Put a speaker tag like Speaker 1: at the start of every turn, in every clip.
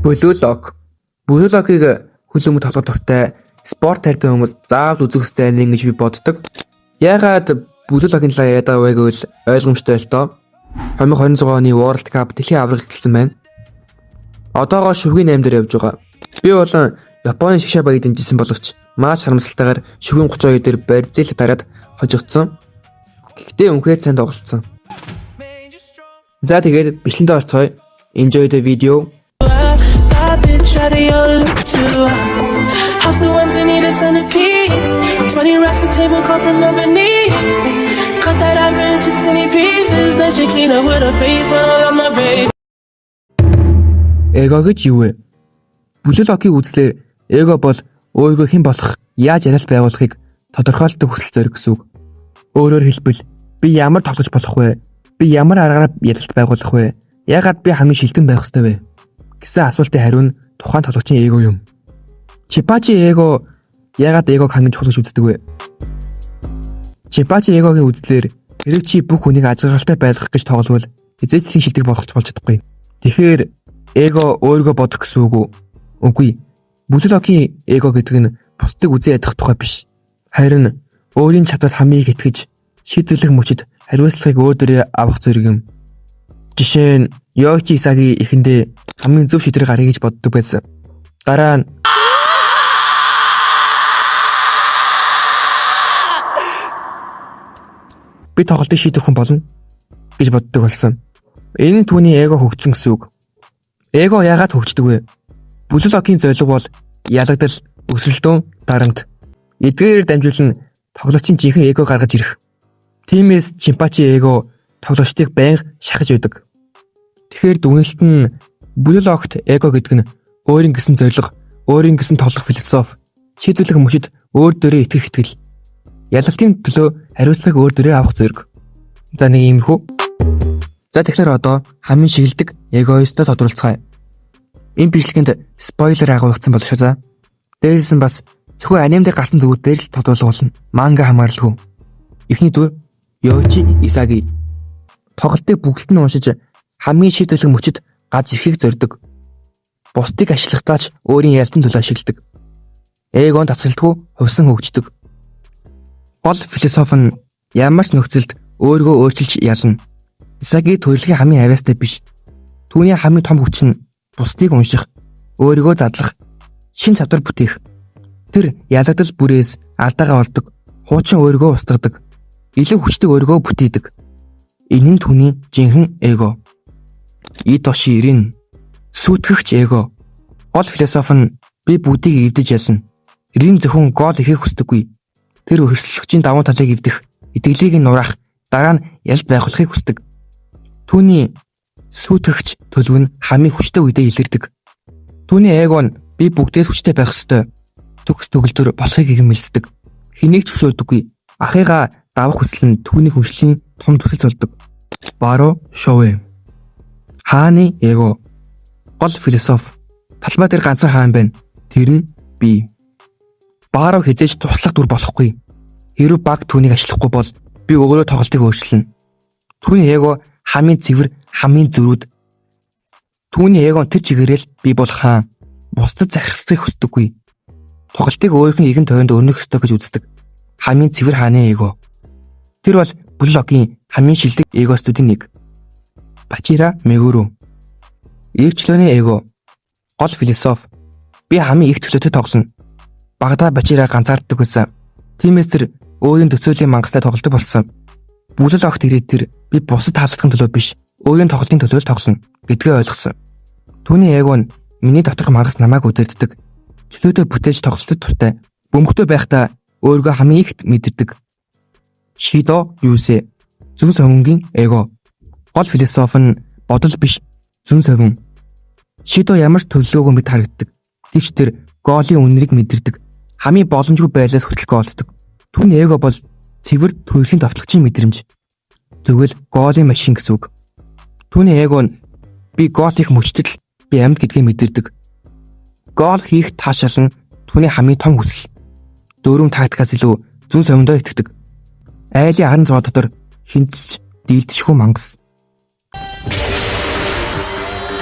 Speaker 1: Blue Lock. Blue Lock-ыг хөл өмд тоглох дуртай спорт хайртай хүмүүс заавал үзэх ёстой анime гэж би боддог. Яагаад Blue Lock-ын талаар яриад байгаа вэ гэвэл ойлгомжтой л доо. 2026 оны World Cup дэлхийн аварга эхэлсэн байна. Одоогоо шүвгийн 8 дээр явж байгаа. Би болон Японы шигшээ багийг дэмжижсэн боловч маш харамсалтайгаар шүвгийн 32 дээр Бразил дараад хожигдсон. Гэхдээ үнэхээр сайн тоглолцсон. За, тэгээд бичлэгэндээ орцгоё. Enjoy the video.
Speaker 2: Side bitch out of your look too. House so empty, need a centerpiece. 20 racks a table come from ebony. Cut that ivory into skinny pieces. Then she clean up with her face when I love my baby.
Speaker 1: Эго гэж юу вэ? Blue Lock-ийн үзлээр эго бол өөрийгөө хэн болох, яаж ялалт байгуулахыг тодорхойлдог хүсэл зориг гэсэн үг. Өөрөөр хэлбэл, би ямар тоглож болох вэ? Би ямар аргаар ялалт байгуулах вэ? Яагаад би хамгийн шилдэгэн байх ёстой вэ гэсэн асуултын хариу нь тухайн тоглогчийн эго юм. Чинпачи эго яагаад эгог хамгийн чухал гэж үздэг вэ? Чинпачи эгогийн үзлээр хэрэг чи бүх хүнийг аз жаргалтай байлгах гэж тогловол хэзээ ч дэлхийн шилдэг болох болж чадахгүй. Тэгэхээр эго өөрийгөө бодох гэсэн үг үү? Үгүй. Blue Lock-ийн эго гэдэг нь бусдыг үзэн ядах тухай биш. Харин өөрийн чадварт хамгийн их итгэж, шийдвэрлэх мөчид хариуцлагыг өөр дээрээ авах зориг юм. Жишээ нь, Йоичи Исаги эхэндээ хамгийн зөв шийдвэр гаргая гэж боддог байсан. Дараа нь би тоглолтыг шийдэх хүн болно гэж боддог болсон. Энэ нь түүний эго хөгжсөн гэсэн үг. Эго яагаад хөгждөг вэ? Blue Lock-ийн зорилго бол ялагдал, өрсөлдөөн, дарамт. Эдгээрээр дамжуулан тоглогчийн жинхэнэ эго гаргаж ирэх. Тиймээс Чинпачи эго тоглогчдыг байнга шахаж байдаг. Тэгэхээр дүгнэлт нь Blue Lock-т эго гэдэг нь өөрийн гэсэн зорилго, өөрийн гэсэн тоглох философи, шийдвэрлэх мөчид өөр дээрээ итгэх итгэл. Ялалтын төлөө хариуцлагыг өөр дээрээ авах зориг. За, нэг иймэрхүү. За, тэгэхээр одоо хамгийн шилдэг эгоистоо тодруулцгаая. Энэ бичлэгэнд spoiler агуулгдсан боловч за. Дээрээс нь бас зөвхөн анимед гарсан дүрүүдээр л тодруулах болно. Манга хамааралгүй. Эхний дүр Йоичи Исаги. Тоглолтыг бүгд нь уншиж, хамгийн шийдвэрлэх мөчид гарч ирэхийг зорьдог. Бусдыг ашиглахдаа ч өөрийн ялалтын төлөө ашигладаг. Эгонд тасралтгүй хувьсан хөгждөг. Гол философи нь ямар ч нөхцөлд өөрийгөө өөрчилж ялна. Исаги төрөлхийн хамгийн авьяастай биш. Түүний хамгийн том хүч нь бусдыг унших, өөрийгөө задлах, шинэ чадвар бүтээх. Тэр ялагдал бүрээс алдаагаа олдог, хуучин өөрийгөө устгадаг, илүү хүчтэй өөрийгөө бүтээдэг. Энэ нь түүний жинхэнэ эго. Итоши Рин, сүйтгэгч эго. Гол философи нь би бүгдийг эвдэж ялна. Рин зөвхөн гол хийхийг хүсдэггүй. Тэр өрсөлдөгчийн давуу талыг эвдэх, итгэлийг нь нураах, дараа нь ялалт байгуулахыг хүсдэг. Түүний сүйтгэгч төлөв нь хамгийн хүчтэй үедээ илэрдэг. Түүний эго нь би бүгдээс хүчтэй байх ёстой. Төгс төгөлдөр болохыг эрмэлздэг. Хэнийг ч зөвшөөрдөггүй. Ахыгаа давах хүсэл нь түүний хөгжлийн том төсөл болдог. Баро Шове. Хааны эго. Гол философи. Талбай дээр ганцхан хаан байна. Тэр нь би. Баро хэзээ ч туслах дүр болохгүй. Хэрвээ баг түүнийг ашиглахгүй бол би өөрөө тоглолтыг өөрчилнө. Түүний эго хамгийн цэвэр, хамгийн зөрүүд. Түүний эго тэр чигээрээ л би бол хаан. Бусдад захирахыг хүсдэггүй. Тоглолтыг өөрийнх нь эргэн тойронд өрнөх ёстой гэж үздэг. Хамгийн цэвэр хааны эго. Тэр бол Blue Lock-ийн хамгийн шилдэг эгоистуудын нэг. Бачира Мегуру. Эрх чөлөөний эго. Гол философи. Би хамгийн их чөлөөтэй тоглоно. Багадаа Бачира ганцаарддаг байсан. Тиймээс тэр өөрийн төсөөлийн мангастай тоглодог болсон. Blue Lock-т ирээд тэр би бусад таалагдахын төлөө биш, өөрийн тоглолтын төлөө л тоглоно гэдгээ ойлгосон. Түүний эго нь миний доторх мангас намайг удирддаг. Чөлөөтэй бүтээж тоглолтод дуртай. Бөмбөгтэй байхдаа өөрийгөө хамгийн ихт мэдэрдэг. Шидо Юсе, зөн совингийн эго. Гол философи нь бодол биш, зөн совин. Шидо ямар ч төлөвлөгөөгүй мэт харагддаг. Гэвч тэр гоолын үнэрийг мэдэрдэг. Хамгийн боломжгүй байдлаас хүртэл гоолддог. Түүний эго бол цэвэр төрөлхийн довтлогчийн мэдрэмж. Зөвхөн гоолын машин гэсэн үг. Түүний эго нь би гол хийх мөчтөд л би амьд гэдгийг мэдэрдэг. Гол хийх таашаал нь түүний хамгийн том хүсэл. Дөрвөн тактикаас илүү зөн совиндоо итгэдэг. Айлын 16 дотор хэнд ч дийлдэшгүй мангас.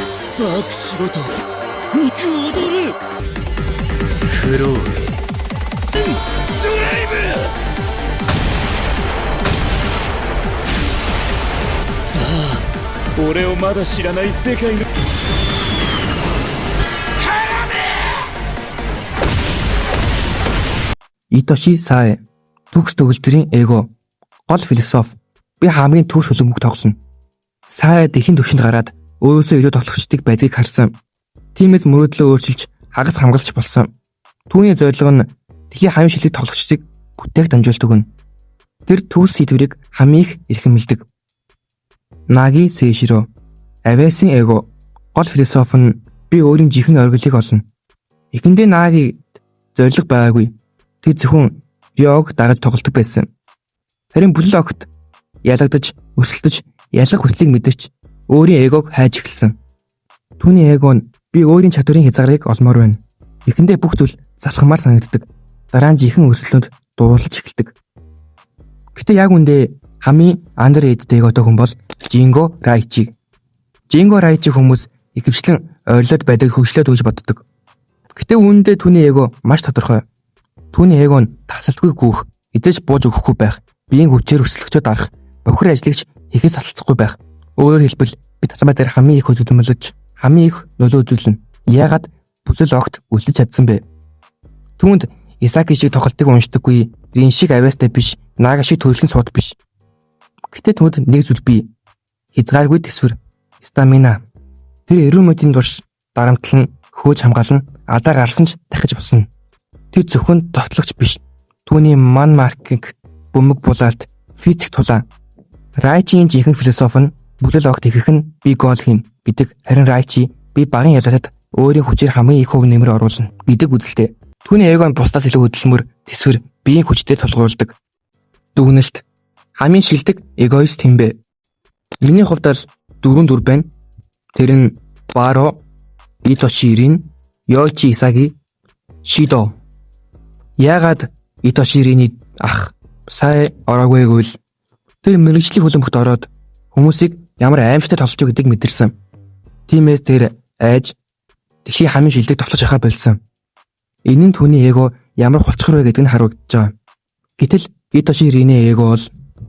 Speaker 3: スパークしろと。肉踊るクロールドライブさあ俺をまだ知らない世界の
Speaker 1: Итоши Саэ төгс төгөлдрийн эго гол философи би хамгийн төгс хөлбөмбөг тоглоно. Саэ дэлхийн түвшинд гараад өөрөөсөө илүү тоглогчдыг байдгийг харсан. Тиймээс мөрөөдлөө өөрчилж хагас хамгаалч болсон. Түүний зорилго нь дэлхийн хамгийн шилдэг тоглогчдыг бүтээх дамжуулдаг нь. Тэр төгс сэдвэрийг хамгийн их эрхэмлэдэг. Наги Сэширо Авиасын эго гол философи нь би өөрийн жинхэнэ оргилыг олно. Эхэндээ Наги зорилго байгаагүй. Тэр зөвхөн Риог дагаж тоглодог байсан. Харин Блүү Локт ялагдаж, өрсөлдөж, ялах хүслийг мэдэрч өөрийн эгог хайж эхэлсэн. Түүний эго нь би өөрийн чадварын хязгаарыг олмоор байна. Эхэндээ бүх зүйл залхамаар санагддаг. Дараа нь жинхэнэ өрсөлдөөнд дуурлаж эхэлдэг. Гэтэ яг үндэ хамгийн underrated эготой хүн бол Жинго Райчи. Жинго Райчи хүмүүс ихэвчлэн ойрлоод байдаг хөгжлөөд өгж боддог. Гэтэ үүндээ түүний эго маш тодорхой. Түүний эго нь тасалдгүй гүөх, эзэж бууж өгөхгүй байх, биеийн хүчээр өрсөлдөгчөө дарах, бохир ажлагч хийхээс таталцахгүй байх. Өөрөөр хэлбэл би талбай дээр хамгийн их хөдөлмөрлөж, хамгийн их нөлөө үзүүлнэ. Яагаад бүлэл огт үлдэж чадсан бэ? Түүнд Исаки шиг тоглолтыг уншдаггүй, Рин шиг авиастай биш, Нага шиг төрөлхөн сууд биш. Гэтэ түүнд нэг зүйл бий. Хязгааргүй төсвөр, stamina. Тэр 90 минутын турш дарамтлан, хөөж хамгаална, алдаа гарсан ч дахиж босно. Тэр зөвхөн товтлогч биш. Түүний man marking, бөмбөг булаалт, физик тулаан. Райчийн жинхэнэ философи нь бүлэл огт ихэх нь би гол хийн гэдэг. Харин Райчи би багын ялалтад өөрийн хүчээр хамгийн их хувь нэмэр оруулна гэдэг үзэлтэй. Түүний эго нь бусдаас илүү хөдөлмөр, төсвөр, биеийн хүчтэй тулгуурладаг. Дүгнэлт. Хамгийн шилдэг эгоист хэн бэ? Миний хувьд бол дөрвөн дүр байна. Тэр нь Баро, Итоши Рин, Йоичи Исаги, Шидо. Яагаад Итоши Риний ах Сай ороогүй гэвэл тэр мэргэжлийн хөлбөмбөгт ороод хүмүүсийг ямар аимшигтай тоглож гэдгийг мэдэрсэн. Тиймээс тэр айж дэлхийн хамгийн шилдэг тоглож байхаа болсон. Энэ нь түүний эго ямар хулчгар вэ гэдг нь харагдаж байгаа. Гэтэл Итоши Риний эго бол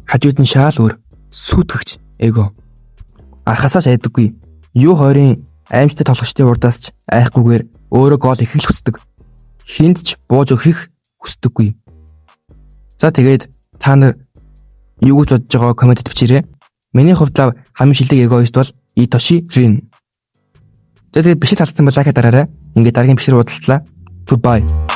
Speaker 1: хажууд нь шаал өөр сүйтгэгч эго. Анхаасаа ч айдаггүй. Юу хойрын аимшигтай тоглогчдын урдаас ч айхгүйгээр өөрөө гол хийх л хүсдэг. Хүнд ч бууж өгөхийг хүсдэггүй. За тэгээд та нар юу гэж бодож байгааг comment-д бичээрэй. Миний хувьд л хамгийн шилдэг эгоист бол Итоши Рин. За тэгээд бичлэг таалагдсан бол like дараарай. Ингээд дараагийн бичлэгээр уулзлаа. Goodbye.